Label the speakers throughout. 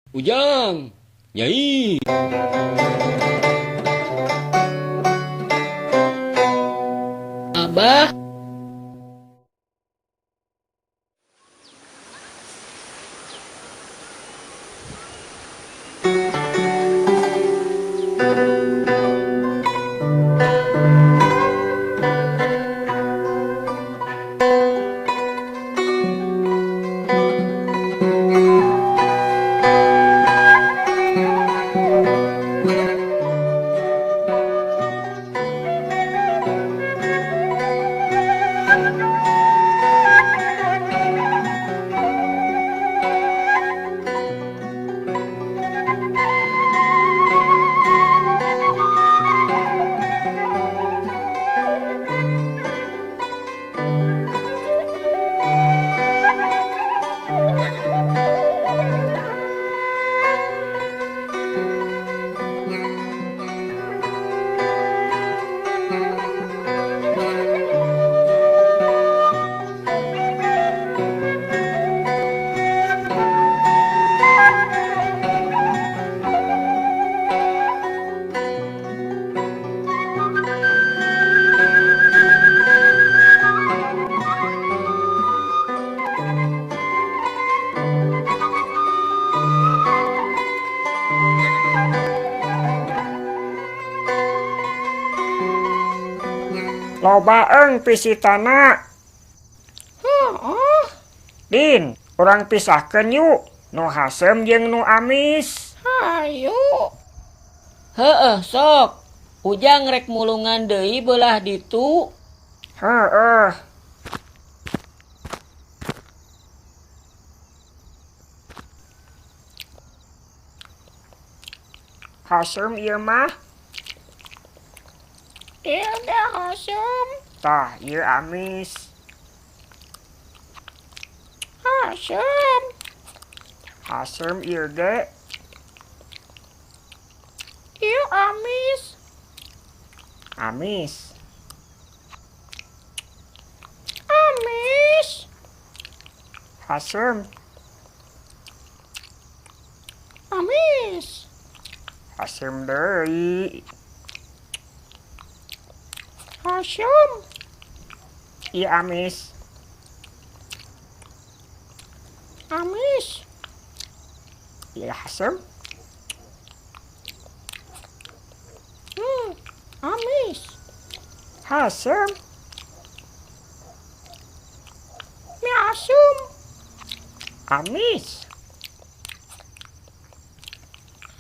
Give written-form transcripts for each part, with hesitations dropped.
Speaker 1: Ujang, Nyai. Abah.
Speaker 2: Loba eng pisitana.
Speaker 3: Heeh.
Speaker 2: Din, urang pisahkeun yuk. Nu haseum jeung nu amis.
Speaker 3: Hayu.
Speaker 4: Heeh, sok. Ujang rek mulungan deui beulah ditu.
Speaker 2: Heeh. Haseum ieu mah.
Speaker 3: Ieu ge haseum.
Speaker 2: Tah, ieu amis.
Speaker 3: Haseum.
Speaker 2: Haseum ieu ge.
Speaker 3: Ieu amis.
Speaker 2: Amis.
Speaker 3: Amis.
Speaker 2: Haseum.
Speaker 3: Amis.
Speaker 2: Haseum deui.
Speaker 3: Haseum.
Speaker 2: Ieu amis.
Speaker 3: Amis.
Speaker 2: Ieu haseum.
Speaker 3: Amis.
Speaker 2: Haseum.
Speaker 3: Mi asum.
Speaker 2: Amis.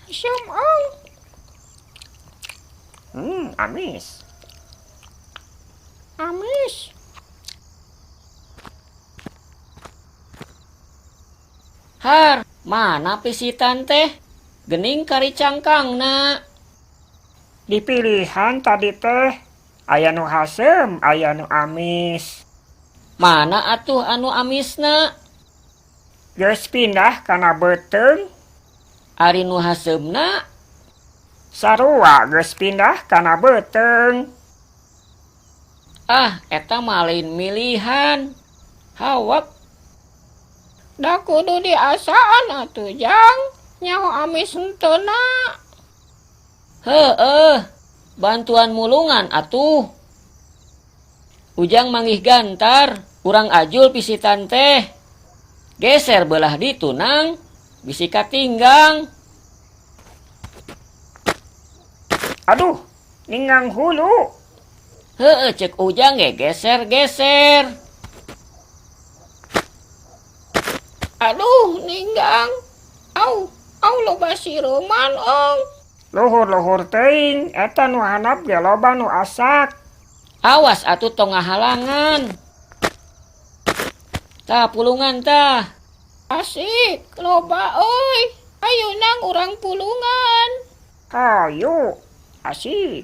Speaker 3: Asum ong.
Speaker 2: Amis.
Speaker 3: Amis.
Speaker 4: Har, mana pisitan teh? Gening kari cangkangna.
Speaker 2: Dipilihan tadi teh, aya nu haseum, aya nu amis.
Speaker 4: Mana atuh anu amisna?
Speaker 2: Geus pindah kana beuteung.
Speaker 4: Ari nu haseumna?
Speaker 2: Sarua geus pindah kana beuteung.
Speaker 4: Ah, eta mah lain milihan. Hawak.
Speaker 3: Da kudu diasaan atuh, Jang. Nyaho amis henteu na.
Speaker 4: Heeh, bantuan mulungan atuh. Ujang manggih gantar, urang ajul pisitan teh. Geser belah ditu nang, bisi katinggang.
Speaker 2: Aduh, ninggang hulu.
Speaker 4: Heeh, cek Ujang ge geser-geser.
Speaker 3: Aduh, ninggang. Au, au loba siruman ong.
Speaker 2: Luhur-luhur teuing, eta nu handap ge loba nu asak.
Speaker 4: Awas atuh tong ngahalangan. Tah pulungan tah.
Speaker 3: Asik, loba euy. Ayo nang urang pulungan.
Speaker 2: Hayu, asik.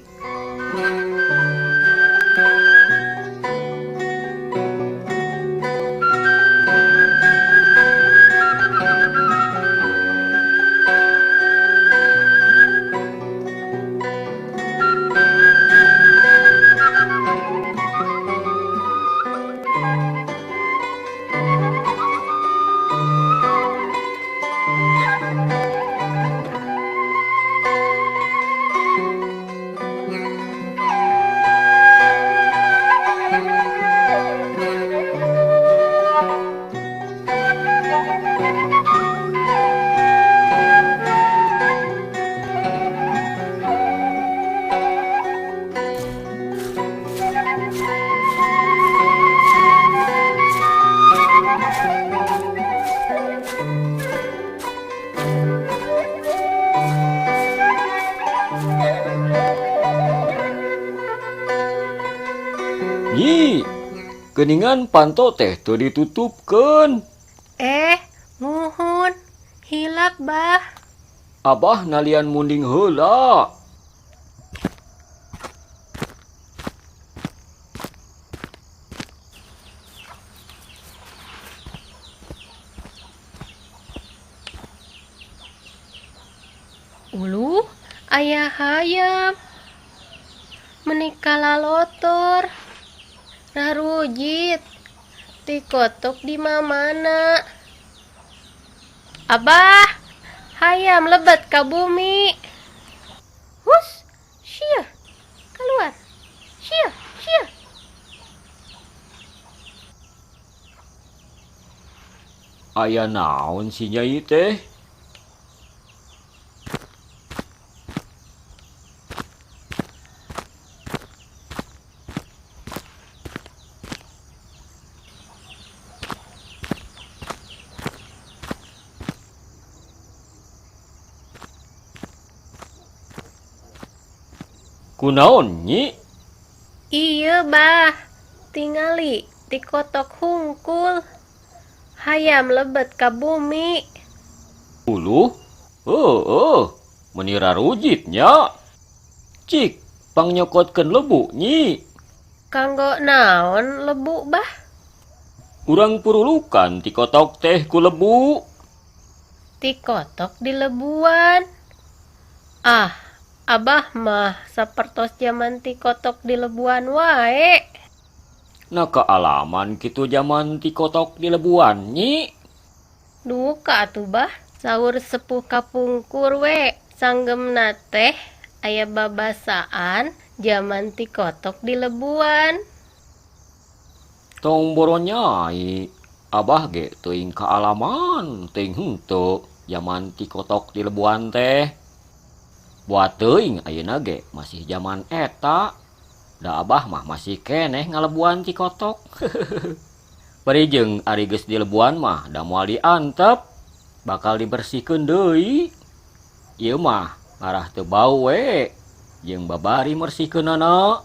Speaker 1: Nyi, geuningan panto teh teu ditutupkeun.
Speaker 5: Eh, muhun. Hilap, Bah.
Speaker 1: Abah nalian munding heula.
Speaker 5: Uluh, aya hayam. Meni kalalotor. Rarujit. Tikotok di mamana. Abah, hayam lebet ka bumi. Hus, sia, keluar. Sia, sia.
Speaker 1: Aya naon si Nyai teh? Kunaon, Nyi?
Speaker 5: Iya, Bah. Tingali tikotok hungkul. Hayam lebet ka bumi.
Speaker 1: Uluh? Heueuh, meuni rarujit nya. Cik, pangnyokotkeun lebu, Nyi.
Speaker 5: Kanggo naon lebu, Bah?
Speaker 1: Urang purulukan tikotok teh ku lebu.
Speaker 5: Tikotok di lebuan. Ah, Abah mah sapertos jaman tikotok di lebuan wae.
Speaker 1: Nah kaalaman kitu jaman tikotok di lebuan, Nyi.
Speaker 5: Duka atuh, Bah. Saur sepuh kapungkur we. Sanggemna teh aya babasaan jaman tikotok di lebuan.
Speaker 1: Tong boro Nyai, Abah ge teuing kaalaman teuing henteu jaman tikotok di lebuan teh. Buat teuing ayeuna ge masih jaman eta. Da Abah mah masih keneh ngalebuan tikotok. Bari jeung ari geus dilebuan mah da moal diantep, bakal dibersihkeun deui. Ieu mah ngarah teu bau we jeung babari mersihkeunana.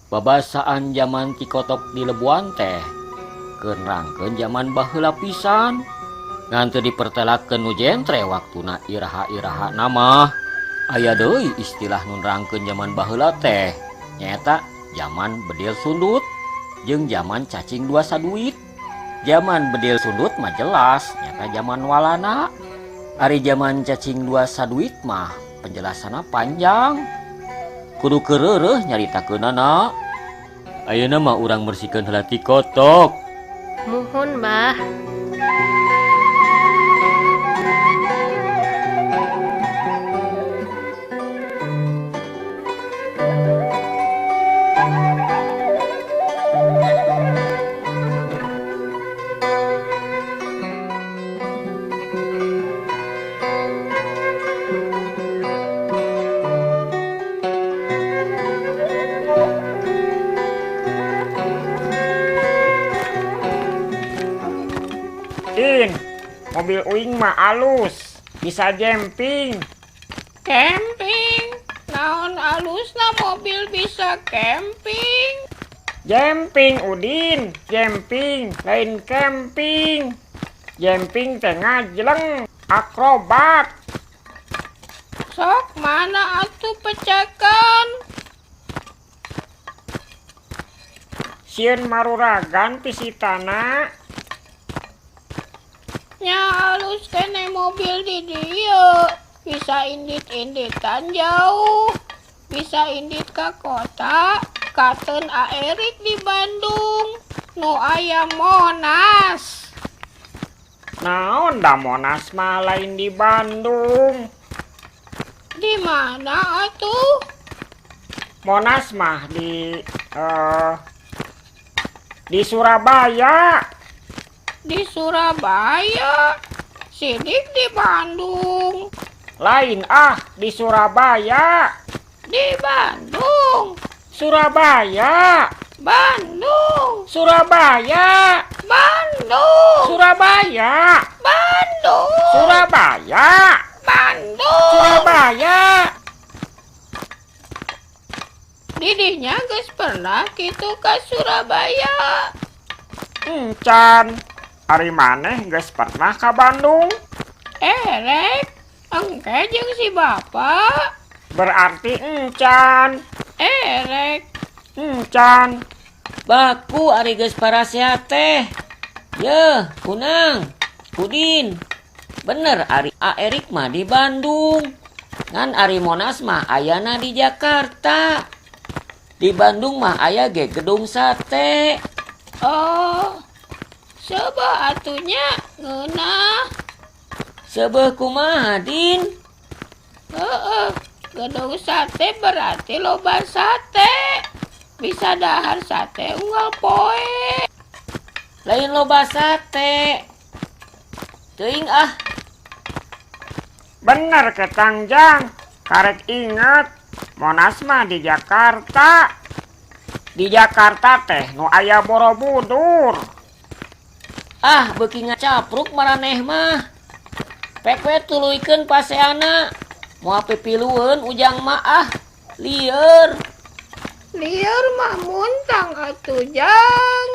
Speaker 1: Babasaan jaman tikotok di lebuan teh keur nerangkeun jaman baheula pisan. Ngan teu dipertelakeun nu jentre waktuna iraha-iraha mah. Aya deui istilah nu nerangkeun jaman baheula teh nyaeta jaman bedil sundut jeung jaman cacing dua saduit. Jaman bedil sundut mah jelas nyaeta jaman walana. Ari jaman cacing dua saduit mah penjelasanna panjang. Kudu keureureeh nyaritakeunana. Ayeuna mah urang bersihkeun heula tikotok.
Speaker 5: Muhun, Bah.
Speaker 2: In, mobil uing mah alus, bisa jemping.
Speaker 3: Camping? Naon alusna mobil bisa camping?
Speaker 2: Jemping, Udin, jemping, lain camping. Jemping teh ngajleng, akrobat.
Speaker 3: Sok mana atuh pecekan?
Speaker 2: Sieun maruragan pisitana.
Speaker 3: Nya alus keneh mobil di dieu, bisa indit-inditan jauh, bisa indit ka kota, kateun Erik di Bandung, nu aya Monas.
Speaker 2: Naon da Monas mah lain di Bandung.
Speaker 3: Di mana atuh?
Speaker 2: Monas mah di Surabaya.
Speaker 3: Di Surabaya. Sidik di Bandung.
Speaker 2: Lain ah, di Surabaya.
Speaker 3: Di Bandung.
Speaker 2: Surabaya.
Speaker 3: Bandung.
Speaker 2: Surabaya.
Speaker 3: Bandung.
Speaker 2: Surabaya.
Speaker 3: Bandung.
Speaker 2: Surabaya.
Speaker 3: Bandung.
Speaker 2: Surabaya.
Speaker 3: Didinya geus pernah kitu ka Surabaya.
Speaker 2: Encan. Ari maneh geus pernah ka Bandung?
Speaker 3: Erek, engke jeung si bapak.
Speaker 2: Berarti encan.
Speaker 3: Erek.
Speaker 2: Encan.
Speaker 4: Baku ari geus parasehat teh. Yeuh, Kunang, Udin. Bener ari A Erik mah di Bandung. Ngan ari Monas mah ayana di Jakarta. Di Bandung mah aya ge gedung sate.
Speaker 3: Oh, seubeuh atuh nya ngeunah.
Speaker 4: Seubeuh kumaha, Din?
Speaker 3: Heeh, gedung sate berarti loba sate. Bisa dahar sate unggal poe.
Speaker 4: Lain loba sate. Teuing ah.
Speaker 2: Bener ketang Jang. Karek inget. Monas mah di Jakarta. Di Jakarta teh nu aya Borobudur.
Speaker 4: Ah, beuki ngacapruk maraneh mah. Pek we tuluykeun paseana. Moal pipilueun Ujang mah ah. Lieur.
Speaker 3: Lieur mah muntang atuh Jang.